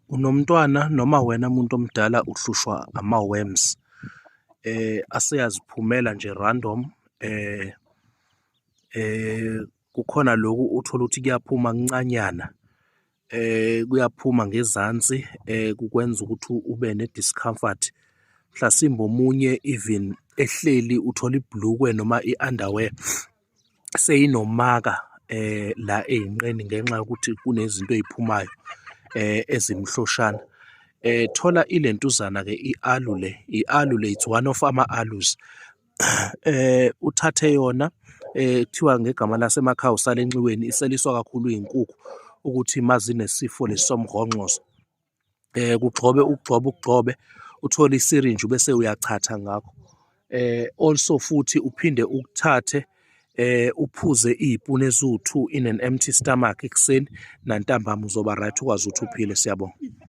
Unomntwana noma wena muntu omdala uhlushwa ama-worms aseyaziphumela nje random. Kukhona loku uthole ukuthi kuyaphuma kuncanyana, kuyaphuma ngezansi, kukwenza ukuthi ube ne-discomfort. Mhlasimbe omunye even ehleli uthola ibhulukwe noma i-underwear seyinomaka la eyinqeni ngenxa yokuthi kunezinto eyiphumayo ezimhloshana. Thola ilentuzana-ke i-aloe le, i-aloe le, it's one of ama-aloes. Uthathe yona, kuthiwa ngegama lasemakhaya usale enxiweni, iseliswa kakhulu iy'nkukhu ukuthi mazinesifo lesi somhonxozo. Kugxobe, ukugxobe, ukugxobe, uthole isirinji bese uyachatha ngakho. Also futhi uphinde ukuthathe, uphuze iy'puni eziwu-2 in an empty stomach ekuseni nantambama, uzoba right, ukwazi ukuthi uphile. Siyabonga.